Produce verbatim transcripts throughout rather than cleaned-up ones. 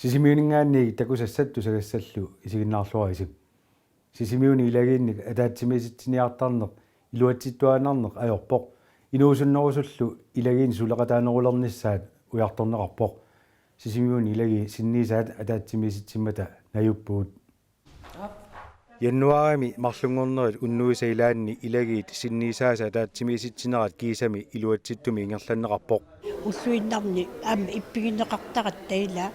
Sisimiuninngaanniit takusassat tusagassallu isiginnaarluarisi. Sisimiuni ilagiinnik ataatsimiisitsiniartarneq iluatsittuaannarneq ajorpoq. Inuusunnerusullu ilagiinnik suleqataanerulernissaat ujartorneqarpoq. Sisimiuni ilagiit sinniisaat ataatsimiisitsimmata najuppugut. Januaarimi marlunngornerit unnuisa ilaanni ilagiit sinniisaasa ataatsimiisitsinerat kiisami iluatsittumi ingerlanneqarpoq. Ulluinnarni aamma ippigineqartaratta ila.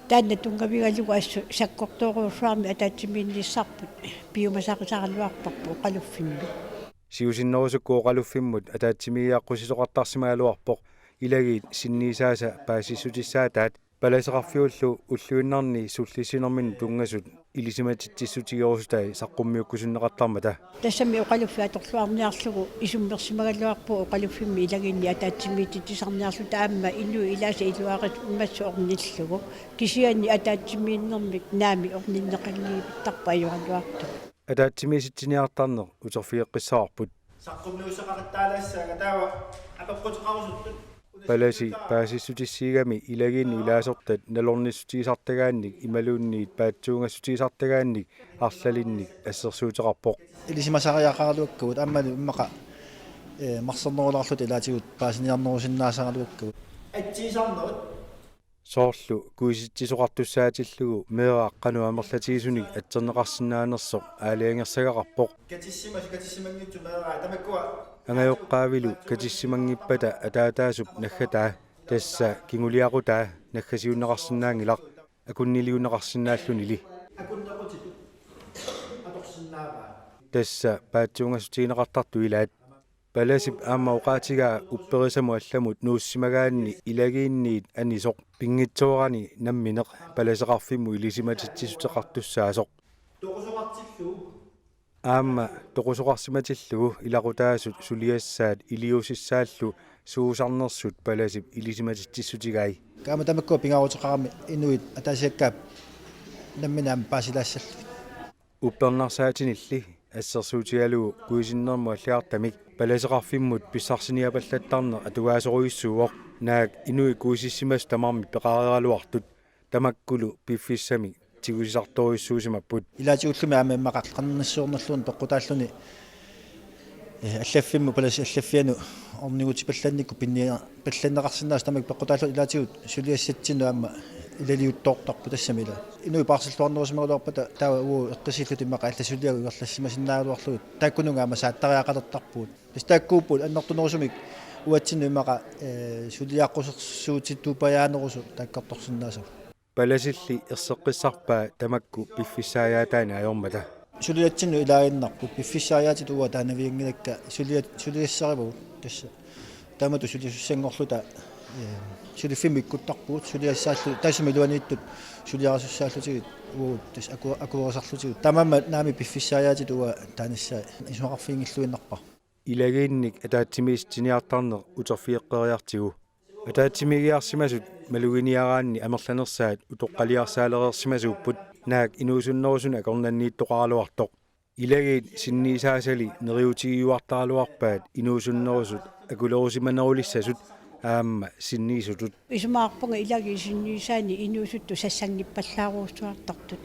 Taanna tunngavigalugu assut sakkortoorujussuarmik ataatsimiinnissarput piumasarisaraluarparput oqaluffimmi. Siusinnerusukkut oqaluffimmut ataatsimiigiaqqusisoqartarsimagaluarpoq ilagiit sinniisaasa paasissutissaataat. Palaseqarfiullu ulluinnarni sullissinerminni tunngasut ilisimatitsissutigoorusutai saqqummiukkusunneqartarmata. Tassami oqaluffiup atorluarniarlugu isummersimagaluarpugut oqaluffimmi ilagiinnik ataatsimiititsisarniarluta aamma inuit ilaasa iluarimasut ornillugu. Kisianni ataatsimiinnermik naamik orninneqanngivittarput ajoraluartumik. Ataatsimiisitsiniartarneq uterfigeqqissavarput. Saqqummiussaqaqattaalaassaanga taava apeqquteqarusuttut. Palasi paasissutissiigami ilagiinnut ilaasortat nalornissutigisartagaannik imaluunniit paatsuungassutigisartagaannik arlalinnik assersuuteqarpoq. Ilisimasariaqaraluakkagut aammalu immaqa, eh, marsernerulaarluta ilaatigut paasiniarnerusinnaasaraluakkagut. Atsiisarnerit. Soorlu kuisitsisoqartussaatillugu meeraq qanoq amerlatigisunik atserneqarsinnaanersoq aalajangersagaqarpoq. Katissimas-, katissimanngitsut meeraa tamakkua. Angajoqqaavilu katissimanngippata ataataasup naggataa, tassa kinguliaqutaa, naggasiunneqarsinnaanngilaq akunniliunneqarsinnaallunili. Akunnequtitut atorsinnaavaa. Tassa paatsuungassutigineqartartut ilaat. Palasip aamma oqaatigaa upperisamut allamut nuussimagaanni ilagiinniit anisoq pinngitsoorani nammineq palaseqarfimmut ilisimatitsissuteqartussaasoq. Toqusoqartillugu. Aamma toqusoqarsimatillugu ilaqutaasut suliassaat iliuusissaallu suusarnersut palasip ilisimatitsissutigai. Aamma tamakkua pingaaruteqarami inuit ataasiakkaat nammineq aamma paasilaassallugit. Uppernarsaatinilli assersuutigalugu kuisinnermut allagartamik palaseqarfimmut pissarsiniapallattarneq atugaasorujussuuvoq, naak inuit kuisissimasut tamarmik peqareeraluartut, tamakkulu piffissamik tigusisartorujussuusimapput. Ilaatigullumi aamma immaqa qernernissuornerluunniit peqqutaalluni, eh, allaffimmut palasip allaffianut ornigutipallannikkut pinnia-, pallanneqarsinnaasut tamakku peqqutaalluni ilaatigut suliassatsinnut aamma ilaliuttoortarput tassami ila. Inuit paarsilluarnerusimagaluarpata taava uagut eqqissiilluta immaqa allat suliagut ingerlassimasinnaagaluarlugit. Taakkununnga aamma saattariaqalertarpugut. Tassa taakkuupput annertunerusumik uatsinnut immaqa, eh, suliaqqusersuutitupajaanerusoq taakkartorsinnaasoq. Palasilli erseqqissarpaa tamakku piffissaajaataanni ajormata. Suliatsinnut ilaaginnarput, piffissaajaatitut uanga taanavianngilakka suliat-, suliassarivagut tassa. Taamatut sulisussanngorluta, eh, suliffimmut ikkuttarpugut, suliassaallu-, taassuma iluaniittut suliarisussaallutigit uagut tassa aku-, akuerisarlutigu. Taamaammat naamik piffissaajaatitut uanga taanissaa isumaqarfiginngilluinnarpara. Ilagiinnik ataatsimiisitsiniartarneq uterfigeqqeriartigu. Ataatsimiigiarsimasut maluginiaraanni amerlanersaat utoqqaliarsaalereersimasuupput, naak inuusunnerusunik akornanniittoqaraluartoq. Ilagiit sinniisaasali neriuutigiuartaraluarpaat inuusunnerusut akulerusimanerulissasut aamma sinniisutut. Isumaqarpunga ilagiit sinniisaanni inuusuttut sassanngippallaaruussuartartut.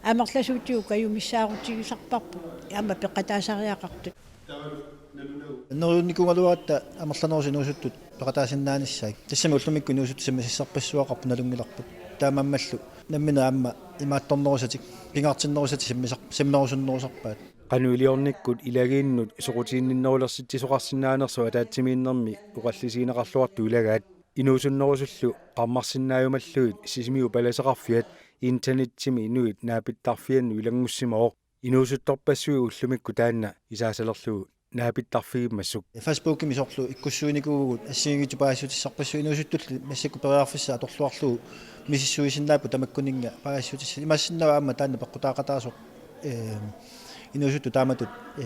Amerlasuutigut kajumissaarutigisarparput aamma peqataasariaqartut. Neriuunnikuugaluaratta amerlanerusut inuusuttut peqataasinnaanissaat. Tassami ullumikkut inuusuttut sammisassarpassuaqarput nalunngilarput. Taamaammallu nammineq aamma imaattornerusatik, pingaartinnerusatik sammisar-, sammerusunnerusarpaat. Qanoq iliornikkut ilagiinnut soqutiginninnerulersitsisoqarsinnaanersoq ataatsimiinnermi oqallisigineqarluartut ilagaat. Inuusunnerusullu qarmarsinnaajumallugit Sisimiut palaseqarfiat internetsimi inuit naapittarfiannut ilanngussimavoq. Inuusuttorpassuit ullumikkut taanna isaasalerlugu naapittarfigimmassuk. Facebookimi soorlu ikkussuinikuuvugut assigiinngitsut paasissutissarpassuit inuusuttulli massakkut periarfissat atorluarlugu misissuisinnaapput tamakkuninnga paasissutissat. Imaassinnaavoq aamma taanna peqqutaaqataasoq, eh, inuusuttut taamatut, eh,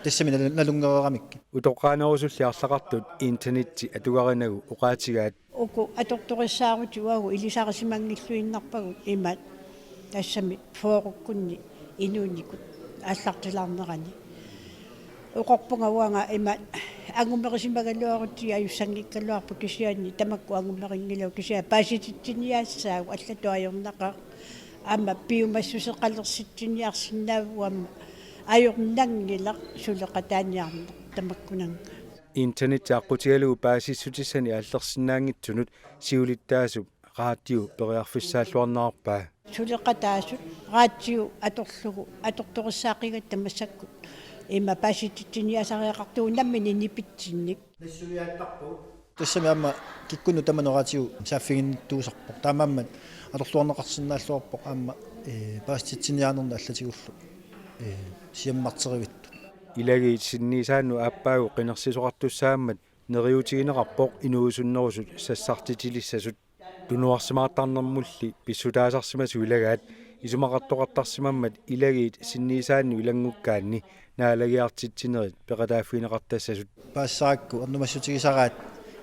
tassami nalu-, nalunngereeramikkit. Utoqqaanerusulli arlaqartut internetti atugarinagu oqaatigaat. Uku atortorissaarutit uagut ilisarisimanngilluinnarpagut imaat tassami fyrrekkunni inuunikut aallartilaarnerani. Oqarpunga uanga imaat Angumerisimagaluarutsigit ajussanngikkaluarpoq, kisianni tamakku angumerinngilagut, kisianni paasititsiniassaagut allatut ajornaqaaq. Aamma piumassuseqalersittiniarsinnaavugut, aamma ajornanngilaq suleqataaniarneq tamakkunannga. Internetti aqqutigalugu paasissutissani aallersinnaanngitsunut siulittaasup raatiu periarfissaalluarnerarpaa. Suleqataasut raatiu atorlugu atortorissaaqigatta massakkut ima paasititsiniaasariaqartugut nammineq nipitsinnik. Tassami aamma kikkunnut tamanut raatiu saaffiginnittuusarpoq. Taamaammat atorluarneqarsinnaalluarpoq aamma, ee, paasititsiniaanerni allatigullu, ee, siammarterivittut. Ilagiit sinniisaannut aappaagu qinersisoqartussaammat neriuutigineqarpoq inuusunnerusut sassartitilissasut. Tunuarsimaartarnermulli pissutaasarsimasut ilagaat isumaqartoqartarsimammat ilagiit sinniisaannut ilanngukkaanni naalagiartitsinerit peqataaffigineqartassasut. Paasisarakku ernumassutigisaraat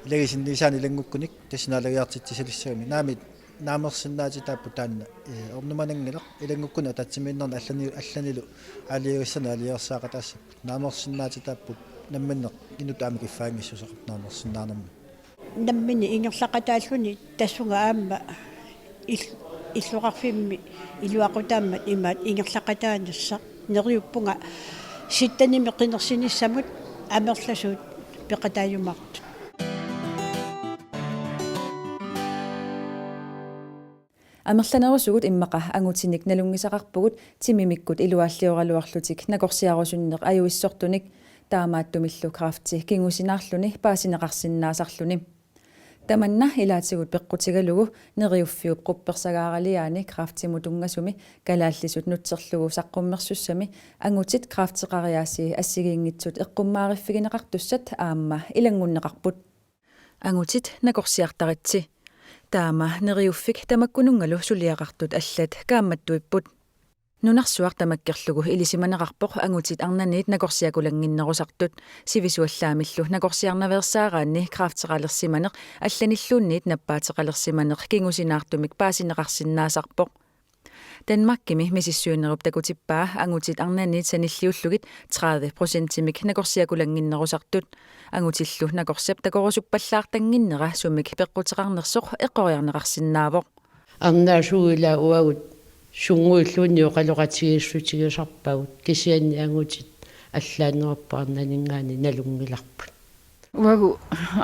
ilagiit sinniisaannut ilanngukkunik tassa naalagiartitsisalissagami. Naamik naamersinnaatitaapput taanna, ee, ernumananngilaq ilanngukkunik ataatsimiinnernik allani-, allanilu aalajangissanik aalajangersaaqataassapput. Naamersinnaatitaapput namminneq inuttut aamma kiffaanngissuseqarpoq naamersinnaanermut. Nammineq ingerlaqataalluni tassunga aamma il-, illoqarfimmi iluaqutaammat imaat ingerlaqataanersoq. Neriuppunga sittanimi qinersinissamut amerlasuut peqataajumaartut. Amerlanerusugut immaqa angutinik nalunngisaqarpugut timimikkut iluaallioraluarlutik nakorsiarusunneq ajuissortunik, taamaattumillu kræfti kingusinaarluni paasineqarsinnaasarluni. Tamanna ilaatigut peqqutigalugu Neriuffiup quppersagaaraliaani kræftimut tunngasumi kalaallisut nutserlugu saqqummersussami angutit kræfteqariaasii assigiinngitsut eqqummaariffigineqartussat aamma ilanngunneqarput. Angutit nakorsiartaritsi. Taama Neriuffik tamakkununngalu suliaqartut allat kaammattuipput. Nunarsuaq tamakkerlugu ilisimaneqarpoq angutit arnaniit nakorsiakulannginnerusartut. Sivisuallaamillu nakorsiarnaveersaaraanni kræfteqalersimaneq allanilluunniit nappaateqalersimaneq kingusinaartumik paasineqarsinnaasarpoq. Danmarkimi misissuinerup takutippaa angutit arnaniit sanilliullugit tredive procentimik nakorsiakulannginnerusartut. Angutillu nakorsap takorusuppallaartannginnera sumik peqquteqarnersoq eqqoriarneqarsinnaavoq. Arnaasugut ilaa uagut sunnguilluunniit oqaloqatigiissutigisarpagut, kisianni angutit allaanerput arnaninngaanniit nalunngilarput. Uagut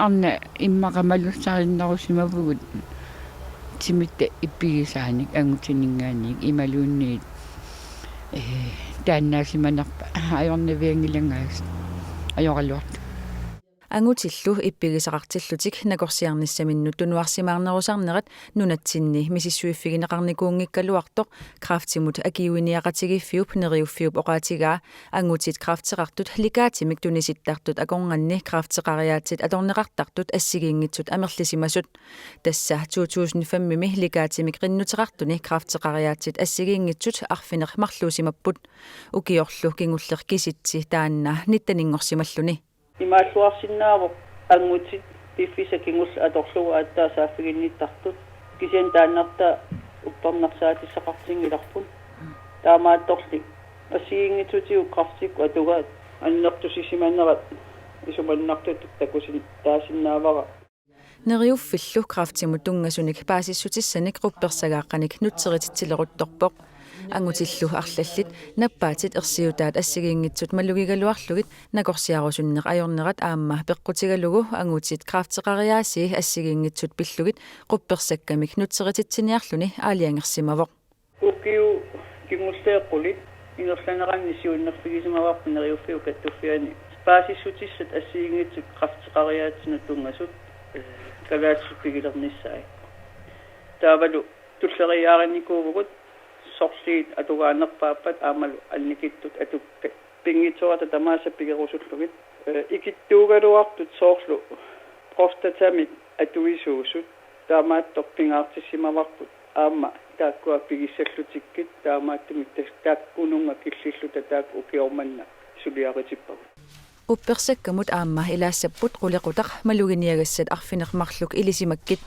arnat immaqa malussarinnerusimavugut timitta ippigisaanik angutininngaanniit imaluunniit, ee, taannaasimanerpa ajornavianngilangaas ajoraluartoq. Angutillu ippigisaqartillutik nakorsiarnissaminnut tunuarsimaarnerusarnerat nunatsinni misissuiffigineqarnikuunngikkaluartoq Kræftimut Akiuiniaqatigiiffiup Neriuffiup oqaatigaa. Angutit kræfteqartut ligaatimik tunisittartut akornanni kræfteqariaatsit atorneqartartut assigiinngitsut amerlisimasut. Tassa to tusind fem-imi ligaatimik qinnuteqartuni kræfteqariaatsit assigiinngitsut arfineq-marluusimapput. Ukiorlu kingulleq kisitsi taanna nitteninngorsimalluni. Imaalluarsinnaavoq angutit piffissaq kingulleq atorlugu aatsaat saaffiginnittartut. Kisianni taannartaa uppernarsaatissaqartinngilarput. Taamaattorli assigiinngitsutigut kræftikkut atugaat annertusisimanerat isumannartutut takusin-, taasinnaavara. Neriuffillu kræftimut tunngasunik paasissutissanik quppersagaaqqanik nutserititsileruttorpoq. Angutillu arlallit nappaatit ersiutaat assigiinngitsut malugigaluarlugit nakorsiarusunneq ajornerat aamma peqqutigalugu angutit kræfteqariaasii assigiinngitsut pillugit quppersakkamik nutserititsiniarluni aalajangersimavoq. Ukiut kingulliit qulit ingerlaneranni siunnerfigisimavarput Neriuffiup kattuffiani paasissutissat assigiinngitsut kræfteqariaatsinut tunngasut, ee, kalaallisut pigilernissaat. Taavalu tulleriiaarinikuuvugut sorliit atugaanerpaappat aammalu annikittut atukkat. Pinngitsoorata tamaasa pigerusullugit. Ee, ikittuugaluartut soorlu prostatamik atuisuusut taamaattoq pingaartissimavarput aamma taakkua pigissallutikkit, taamaattumik tas-, taakkununnga killilluta taakku ukioq manna suliaritippagut. Quppersakkamut aamma ilaassapput qulequtaq maluginiagassat arfineq-marluk ilisimakkit.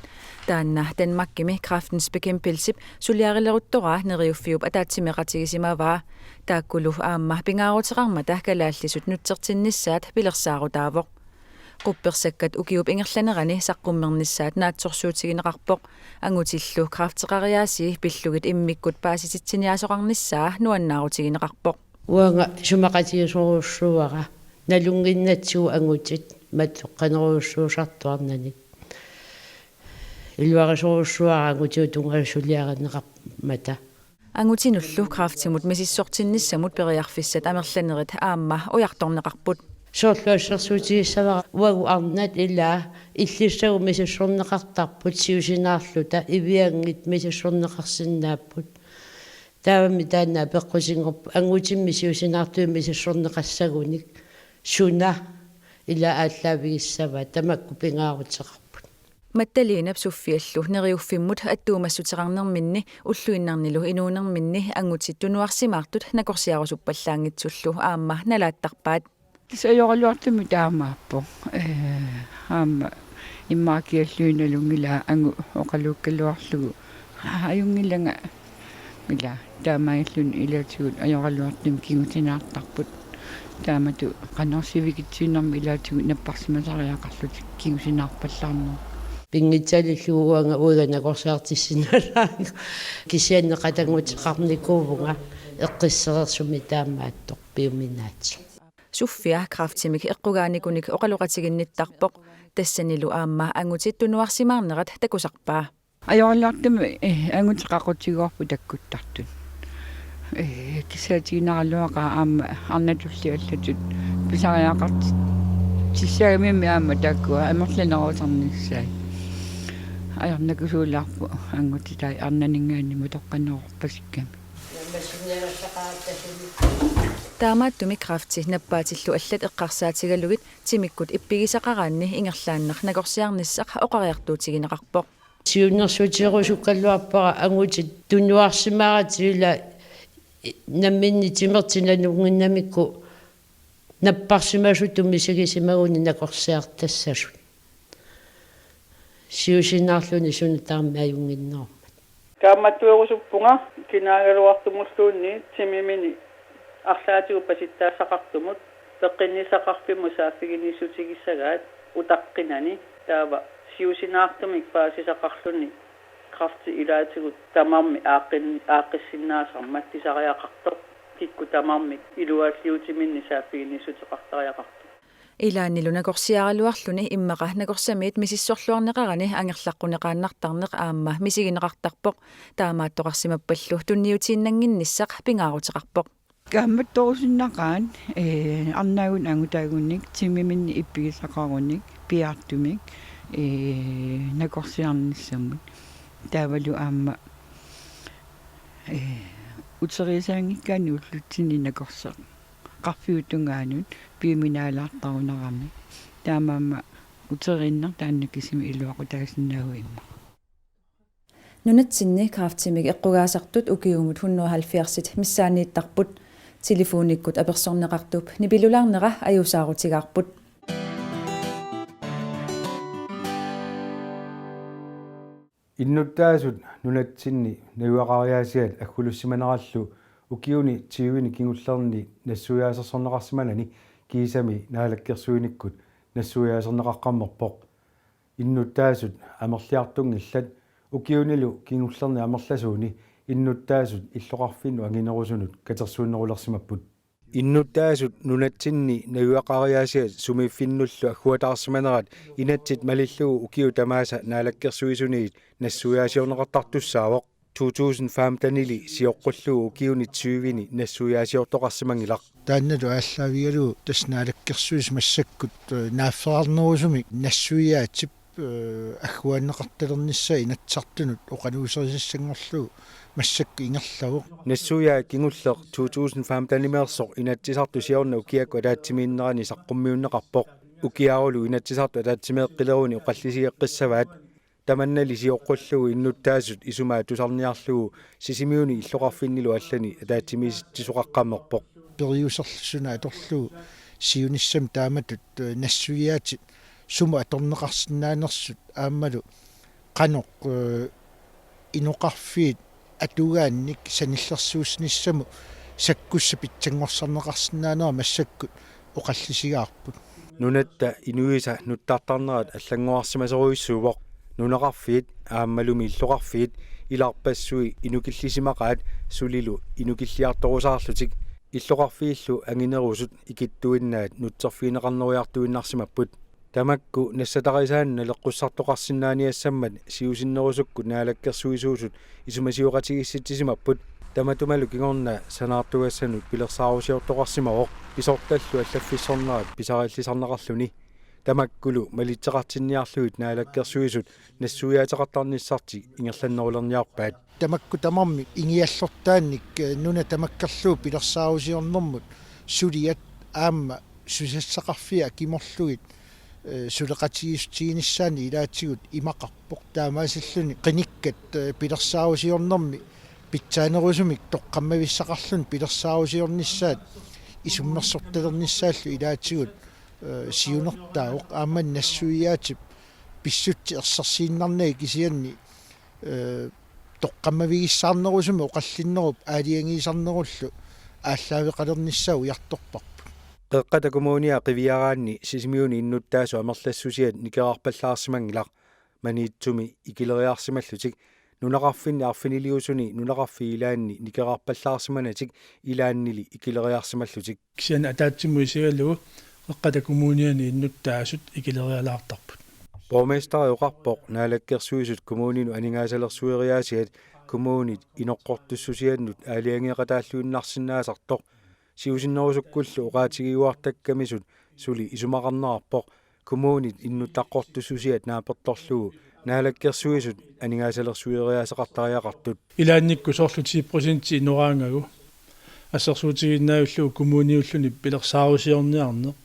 Taanna Danmarkimi Kræftens Bekæmpelsep suliarileruttoraa Neriuffiup ataatsimeeqatigisimavaa. Taakkulu aamma pingaaruteqarmata kalaallisut nutsertinnissaat pilersaarutaavoq. Quppersakkat ukiup ingerlanerani saqqummernissaat naatsorsuutigineqarpoq. Angutillu kræfteqariaasii pillugit immikkut paasititsiniaasoqarnissaa nuannaarutigineqarpoq. Uanga isumaqatigisorujussuuara nalunnginnatsigu angutit matoqqanerujussuusartuarnatik. Iluarisorujussuuara angutigut tungaasuliarineqarmata. Angutinullu kræftimut misissortinnissamut periarfissat amerlanerit aamma ujartorneqarput. Soorlu assersuutigissavara uagut arnat ila illissagut misissorneqartarput siusinaarluta ivianngit misissorneqarsinnaapput. Taavami taanna apeqqutinngorpoq angutimmi siusinaartumik misissorneqassagunik suna ila aallaavigissavaat tamakku pingaaruteqarput. Mattalinap Soffiallu neriuffimmut attuumassuteqarnerminni ulluinnarnilu inuunerminni angutit tunuarsimaartut nakorsiarusuppallaanngitsullu aamma nalaattarpaat. Tassa ajoraluartumik taamaappoq. Ee, aamma immaqa kialluinnalunngilaa angut oqaluukkaluarlugu. Ajunngilanga ila taamaalilluni ilaatigut ajoraluartumik kingusinaartarput. Taamatut qanoq sivikitsiinermi ilaatigut napparsimasariaqarlutik kingusinaarpallaarneq. Pinngitsaaliillugu uanga uiga nakorsiartissinnaalaarlugu. Kisianni qatannguteqarnikuuvunga eqqissereersumik taamaattoq piuminaatsoq. Soffia kræftimik eqqugaanikunik oqaloqatiginnittarpoq. Tassanilu aamma angutit tunuarsimaarnerat takusarpaa. Ajoraluartumik, eh, angutit qaqutigoorput takkuttartut. Eh, kissaatiginaraluaqaaq aamma arnatulli allatut pisariaqartitsissagamimmi aamma taakkua amerlanerusarnissaat. Ajornakusuulaarpoq angutit taakku arnaninngaanniit matoqqanerorpasikkami. Taamaattumik kræfti nappaatillu allat eqqarsaatigalugit timikkut ippigisaqaraanni ingerlaannaq nakorsiarnissaq oqariartuutigineqarpoq. Siunnersuutigirusukkaluarpara angutit tunuarsimaaratik ila namminneq timertik nalunnginnamikku napparsimasutut misigisimagunik nakorsiartassasut. Siusinaarluni suna tamarmi ajunnginnerummat. Kaammattuerusuppunga kinaagaluartumulluunniit timimini arlaatigut pasittaassaqartumut peqqinnissaqarfimmut saaffiginnissutigissagaat utaqqinani taava siusinaartumik paasisaqarluni kræfti ilaatigut tamarmik aaqqin-, aaqqissinnaasarmat pisariaqartoq kikkut tamarmik iluaalliutiminnik saaffiginnissuteqartariaqartoq. Ilaannilu nakorsiaraluarluni immaqa nakorsamiit misissorluarneqarani angerlaqquneqaannartarneq aamma misigineqartarpoq. Taamaattoqarsimappallu tunniutiinnannginnissaq pingaaruteqarpoq. Kaammattorusunnaqaat, eh, arnaagunik angutaagunik timiminnik ippigisaqarunik piaartumik, eh, nakorsiarnissamut. Taavalu aamma, eh, uteriisaanngikkaanni ullutsinni nakorseq qarfiup tungaanut piuminaalaartarunarami. Taamaammat uteriinnaq taanna kisimi iluaqutaasinnaavat immaqa. Nunatsinni kræftimik eqqugaasartut ukiumut hundrede og halvfjerds missaanniittarput. Telefonikkut apersorneqartup nipilulaarnera ajuusaarutigaarput. Innuttaasut nunatsinni najugaqariaasiat aggulussimanerallu ukiuni tyveni kingullerni nassuiaasersorneqarsimanani kiisami naalakkersuinikkut nassuiaaserneqaqqammerpoq. Innuttaasut amerliartunngillat, ukiunilu kingullerni amerlasuuni innuttaasut illoqarfinnut anginerusunut katersuunnerulersimapput. Innuttaasut nunatsinni najugaqariaasiat sumiiffinnullu agguataarsimanerat inatsit malillugu ukiut tamaasa naalakkersuisuniit nassuiaasiorneqartartussaavoq. To tusind femtenili sioqqullugu ukiuni tyveni nassuiaasiortoqarsimanngilaq. Taannalu aallaavigalugu tassa naalakkersuisut massakkut, eh, naaffeqarnerusumik nassuiaatip, eh, agguaanneqartalernissaa Inatsisartunut oqaluuserisassanngorlugu massakkut ingerlavoq. Nassuiaat kingulleq to tusind femtenimeersoq Inatsisartut siorna ukiakkut ataatsimiinnerani saqqummiunneqarpoq. Ukiarulu Inatsisartut ataatsimeeqqileruni oqallisigeqqissavaat. Tamannali sioqqullugu innuttaasut isumaat tusarniarlugu Sisimiuni illoqarfinnilu allani ataatsimiisitsisoqaqqammerpoq. Periuserluni atorlugu siunissami taamatut, eh, nassuiaatit sumut atorneqarsinnaanersut aammalu qanoq, eh, inoqarfiit atugaannik sanillersuussinissamut sakkussat pitsanngorsarneqarsinnaanera massakkut oqallisigaarput. Nunatta inuisa nuttartarnerat allanngorarsimasorujussuuvoq. Nunaqarfiit aammalumi illoqarfiit ilarpassui inukillisimaqaat sulilu inukilliartorusaarlutik. Illoqarfiillu anginerusut ikittuinnaat nutserfigineqarnerujartuinnarsimapput. Tamakku nassatarisaannut naleqqussartoqarsinnaaniassammat siusinnerusukkut naalakkersuisuusut isumasioqatigiissitsisimapput. Tamatumalu kingorna sanaartugassanut pilersaarusiortoqarsimavoq, pisortallu allaffissornerat pisarillisarneqarluni. Tamakkulu malitseqartinniarlugit naalakkersuisut nassuiaateqartarnissartik ingerlannerulerniarpaat. Tamakku tamarmik ingiallortaannik, eh, nuna tamakkerlugu pilersaarusiornermut suliat aamma susassaqarfiat akimorlugit, eh, suleqatigiissutiginissaannik ilaatigut imaqarpoq. Taamaasilluni qinikkat, eh, pilersaarusiornermi pitsaanerusumik toqqammavissaqarluni pilersaarusiornissaat isummersortalernissaallu ilaatigut, eh, siunertaavoq. Aamma nassuiaatip pissutsit ersersiinnarnagit kisianni, eh, toqqammavigissaarnerusumik oqallinnerup aalajangiisarnerullu aallaaveqalernissaa ujartorparput. Qeqqata Kommunia qiviaraanni Sisimiuni innuttaasut amerlassusiat nikerarpallaarsimanngilaq. Maniitsumi ikileriarsimallutik, nunaqarfinni arfiniliusuni nunaqarfiit ilaanni nikerarpallaarsimanatik ilaannili ikileriarsimallutik. Kisianni ataatsimut isigalugu Qeqqata Kommuniani innuttaasut ikilerialaartarput. Borgmesteri oqarpoq Naalakkersuisut kommuninut aningaasalersueriaasiat kommunit inoqqortussusiannut aalajangeeqataalluinnarsinnaasartoq. Siusinnerusukkullu oqaatigiuartakkamisut suli isumaqarnerarpoq kommunit innuttaqqortussusiat naapertorlugu Naalakkersuisut aningaasalersueriaaseqartariaqartut. Ilaannikkut soorlu ti procent inoraangagu assersuutigiinnarlugu kommuniulluni pilersaarusiorniarneq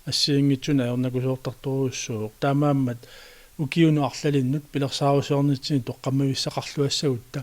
assigiinngitsunik ajornakusoortartorujussuuvoq. Taamaammat ukiunut arlalinnut pilersaarusiornitsinni toqqammavissaqarluassagutta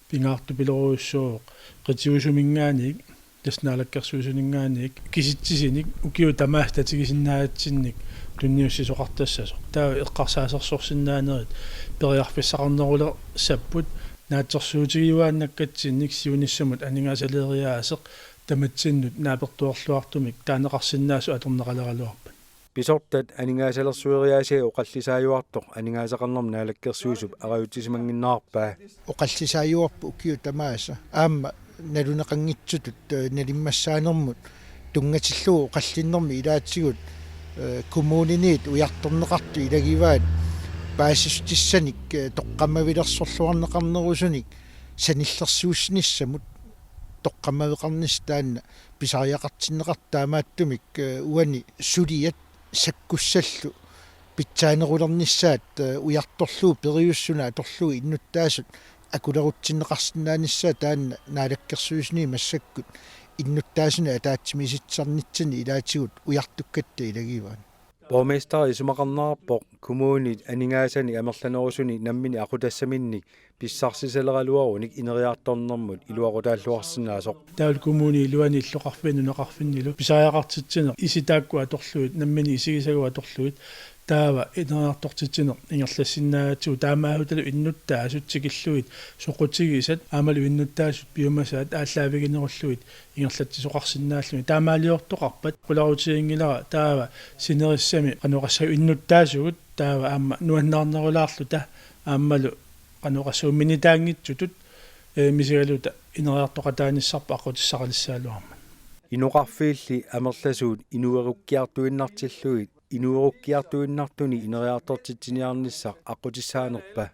pingaartupilorujussuuvoq qitiusuminngaanniit, tassa Naalakkersuisuninngaanniit, kisitsisinik ukiut tamaasa tatigisinnaanitsinnik tunniussisoqartassasoq. Taava eqqarsaasersorsinnaanerit periarfissaqarnerulersapput, naatsorsuutigiuaannakkatsinnik siunissamut aningaasaleeriaaseq tamatsinnut naapertuerluartumik taaneqarsinnaasut atorneqaleraluarput. Pisortat aningaasalersueriaasiat oqallisaajuartoq aningaasaqarnermut Naalakkersuisup arajutsisimannginnerarpaa. Oqallisaajuarput ukiut tamaasa. Aamma naluneqanngitsutut, eh, nalimmassaanermut tunngatillugu oqallinnermi ilaatigut, eh, kommuniniit ujartorneqartut ilagivaat paasissutissanik, eh, toqqammavilersorluarneqarnerusunik sanillersuussinissamut toqqammaveqarnissaq taanna pisariaqartinneqartoq. Taamaattumik, eh, uani suliat sakkussallu pitsaanerulernissaat, eh, ujartorlugu periuseq suna atorlugu innuttaasut akulerutsinneqarsinnaanissaat taanna Naalakkersuisuni massakkut innuttaasuni ataatsimiisitsisarnitsinni ilaatigut ujartukkatta ilagivaat. Borgmesteri isumaqarnerarpoq kommunit aningaasanik amerlanerusuni nammineq aqutassaminnik pissarsisaleraluarunik ineriartornermut iluaqutaalluarsinnaasoq. Taavalu kommunip iluani illoqarfinni nunaqarfinnilu pisariaqartitsineq, isit taakku atorlugit nammineq isigisagut atorlugit, taava ineriartortitsineq ingerlassinnaagatsigu, taamaattumik innuttaasut tikillugit soqutigisat aammalu innuttaasut piumasaat aallaaviginerullugit ingerlatsisoqarsinnaalluni. Taamaaliortoqarpat qularutiginngilara taava sinerissami qanoq oqassagut innuttaasugut taava aamma nuannaarnerulaarluta aammalu qanoq oqassagut minitaanngitsutut, eh, misigaluta ineriartoqataanissarput aqqutissaqalissagaluarmat. Inoqarfiilli amerlasuut inuerukkiartuinnartillugit inuerukkiartuinnartuni ineriartortitsiniarnissaq aqqutissaanerpa?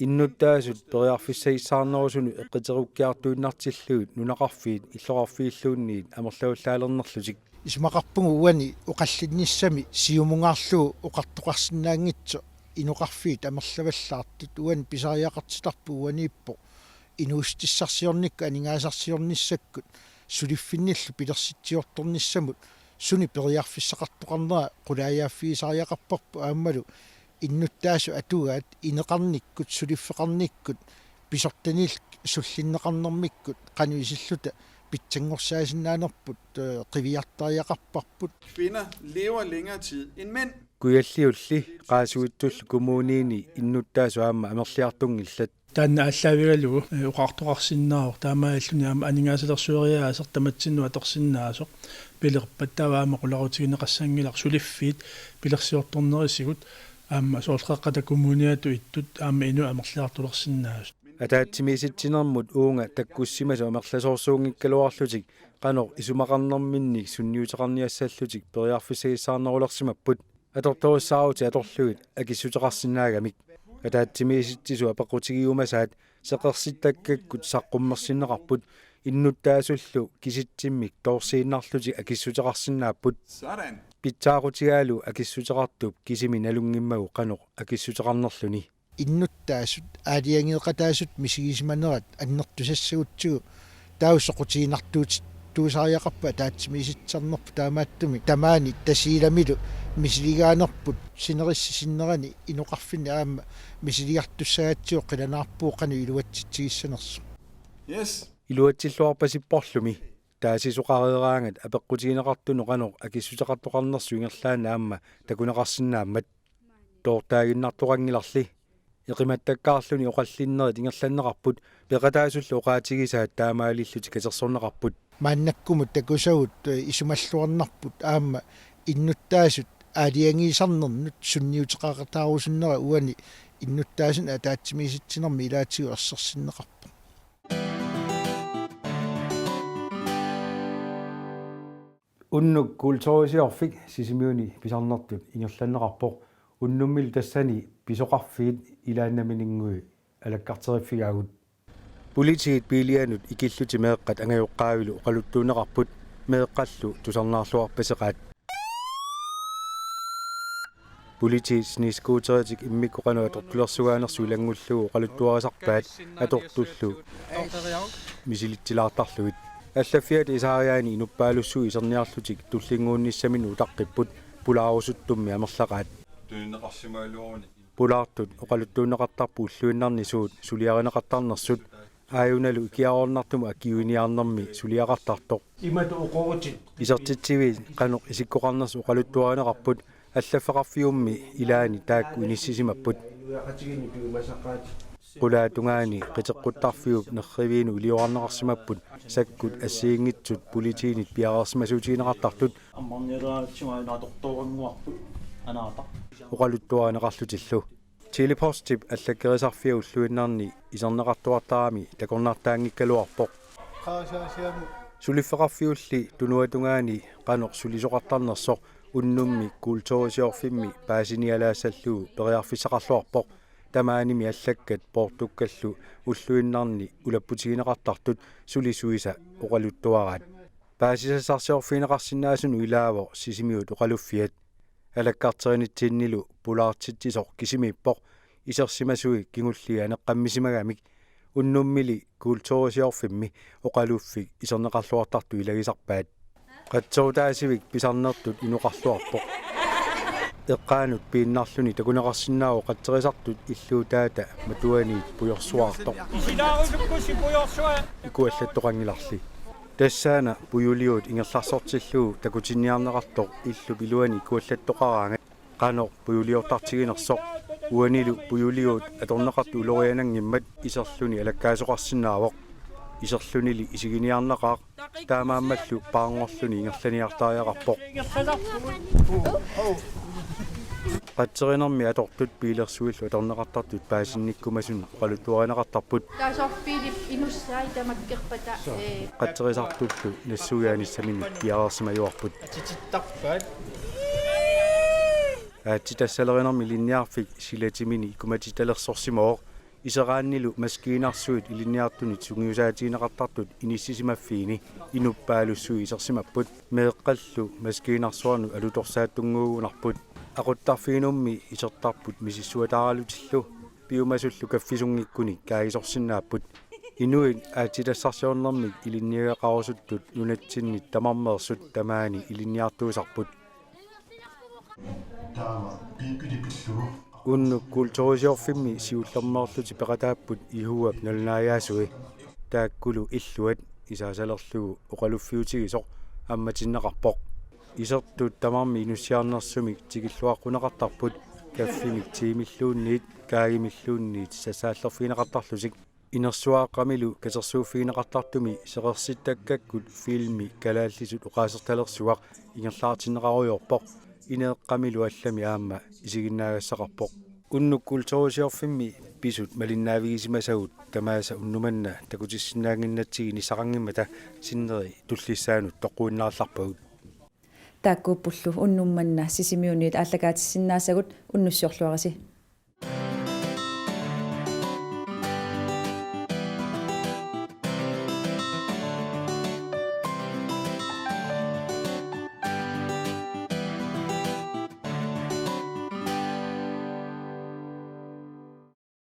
Innuttaasut periarfissagissaarnerusunut eqiterukkiartuinnartillugit nunaqarfiit illoqarfiilluunniit amerlavallaalernerlutik. Isumaqarpunga uani oqallinnissami siumungaarlugu oqartoqarsinnaanngitsoq inoqarfiit amerlavallaartut, uani pisariaqartitarput uaniippoq inuussutissarsiornikkut aningaasarsiornissakkut suliffinnillu pilersitsiortornissamut suni periarfissaqartoqarnera qulaajaaffigisariaqarparput aammalu innuttaasut atugaat ineqarnikkut suliffeqarnikkut pisortanillu sullinneqarnermikkut qanoq isilluta pitsanngorsaasinnaannerput, eh, qiviartariaqarparput. Kvinder lever længere tid end mænd. Kujalliulli Qaasuitsullu kommunini innuttaasut aamma amerliartunngillat. Taanna aallaavigalugu, eh, oqartoqarsinnaavoq taamaalilluni aamma aningaasalersueriaaseq tamatsinnut atorsinnaasoq pilerpat taava aamma qularutigineqassanngilaq suliffiit pilersiortornerisigut aamma soorlu Qeqqata Kommuniatut ittut aamma inuk amerliartulersinnaasut. Ataatsimiisitsinermut uunga takkussimasut amerlasoorsuunngikkaluarlutik qanoq isumaqarnerminnik sunniuteqarniassallutik periarfissagissaarnerulersimapput. Atortorissaarutit atorlugit akissuteqarsinnaagamik. Ataatsimiisitsisut apeqqutigiumasaat seqersittakkakkut saqqummersinneqarput, innuttaasullu kisitsimmik toorsiinnarlutik akissuteqarsinnaapput. Pitsaaqutigaalu akissuteqartup kisimi nalunngimmagu qanoq akissuteqarnerluni. Innuttaasut aalajangeeqataasut misigisimanerat annertusassagutsigu taava soqutiginartuut-, tuusariaqarput ataatsimiisitsisarnerput, taamaattumik tamaani Tasiilamilu misiligaanerput sinerissap sinnerani inoqarfinni aamma misiligartussagatsigu qilanaarpugut qanoq iluatsitsigissanersoq. Yes. Iluatsilluarpasipporlumi taasisoqareeraangat apeqqutigineqartunut qanoq akissuteqartoqarnersoq ingerlaannaq aamma takuneqarsinnaammat. Toortaaginnartoqanngilarli. Eqimattakkaarluni oqallinnerit ingerlanneqarput, peqataasullu oqaatigisaat taamaalillutik katersorneqarput. Maannakkumut takusagut, eh, isumalluarnarput aamma innuttaasut aalajangiisarnernut sunniuteqaqataarusunnera uani innuttaasunut ataatsimiisitsinermi ilaatigut ersersinneqarpoq. Unnuk kulturisiorfik Sisimiuni pisarnertut ingerlanneqarpoq. Unnummilu tassani pisoqarfiit ilaannamininnguit alakkarteriffigaagut. Politiit biilianut ikillutik meeqqat angajoqqaavilu oqaluttuunneqarput, meeqqallu tusarnaarluarpaseqaat. Politiit snescooteritik immikkut qanoq atortulersugaanersut ilanngullugu oqaluttuarisarpaat atortullu misilitsilaartarlugit. Allaffiata isaariaani inuppaalussuit iserniarlutik tullinnguunnissaminut utaqqipput pulaarusuttummi amerlaqaat. Pulaartut oqaluttuunneqartarput ulluinnarni suut suliarineqartarnersut, aajunalu ikiaroornartumut akiuiniarnermi suliaqartartoq. Imatut oqorutit. Isertitsiviit qanoq isikkoqarnersut oqaluttuarineqarput, allaffeqarfiummi ilaanni taakku inissisimapput. Qulaatungaani qiteqquttarfiup nerriviinut iliorarneqarsimapput sakkut assigiinngitsut politiinit piareersimasuutigineqartartut. Ammarnialaarsimagaanni atortoorannguarput anaata. Oqaluttuarineqarlutillu. Tele-Postip allakkerisarfia ulluinnarni iserneqartuartarami takornartaanngikkaluarpoq. Suliffeqarfiulli tunuatungaani qanoq sulisoqartarnersoq unnummi kulturisiorfimmi paasinialaassallugu periarfissaqarluarpoq. Tamaanimi allakkat poortukkallu ulluinnarni ulapputigineqartartut sulisuisa oqaluttuaraat. Paasisassarsiorfigineqarsinnaasunut ilaavoq Sisimiut oqaluffiat. Alakkarterinitsinnilu pulaartitsisoq kisimiippoq, isersimasuit kingulliit aneqqammisimagamik. Unnummili kulturisiorfimmi oqaluffik iserneqarluartartut ilagisarpaat. Qatserutaasivik pisarnertut inoqarluarpoq. Eqqaanut piinnarluni takuneqarsinnaavoq qatserisartut illuutaata matuaniit pujorsuartoq. Ikuallattoqanngilarli. Tassaana pujuliut ingerlarsortillugu takutinniarneqartoq illup iluani ikuallattoqaraangat qanoq pujuliortartiginersoq. Uanilu pujuliut atorneqartut uloriananngimmat iserluni alakkaasoqarsinnaavoq. Iserlunili isiginiarnaqaaq, taamaammallu paarngorluni ingerlaniartariaqarpoq. Qatserinermi atortut biilersuillu atorneqartartut paasinnikkumasunut oqaluttuarineqartarput. Taassuma biilip inussai tamakkerpata, ee, qatserisartullu nassuiaanissaminnut piareersimajuarput. Atitittarpaat. Aatsitassalerinermi ilinniarfik silatimini ikumatittalersorsimavoq. Iseraannilu maskiinarsuit ilinniartunit sungiusaatigineqartartut inissisimaffiini inuppaalussuit isersimapput. Meeqqallu maskiinarsuarnut alutorsaattunnguugunarput. Aquttarfiginummi isertarput misissuataaralutillu, piumasullu kaffisunngikkuni kaagisorsinnaapput. Inuit aatsitassarsiornermik ilinniagaqarusuttut nunatsinnit tamarmeersut tamaani ilinniartuusarput. Taama piipili pillugu. Unnuk kulturisiorfimmi siullermeerlutik peqataapput Jehovap nalunaajaasui. Taakkulu illuat isaasalerlugu oqaluffiutigisoq ammatinneqarpoq. Isertut tamarmik inussiarnersumik tikilluaqquneqartarput, kaffimik tiimilluunniit kaagimilluunniit sassaallerfigineqartarlutik. Inersuaqqamilu katersuuffigineqartartumi seqersittakkakkut filmi kalaallisut oqaasertalersuaq ingerlaartinneqarujoorpoq. Ineeqqamilu allami aamma isiginnaagassaqarpoq. Unnuk kulturusiorfimmi pisut malinnaavigisimasagut tamaasa unnuk manna takutissinnaannginnatsigit nissaqanngimmata sinneri tullissaanut toqquinnarallarpagut. Taakkuuppullu unnuk manna Sisimiuniit aallakaatissinnaasagut, unnussiorluarisi.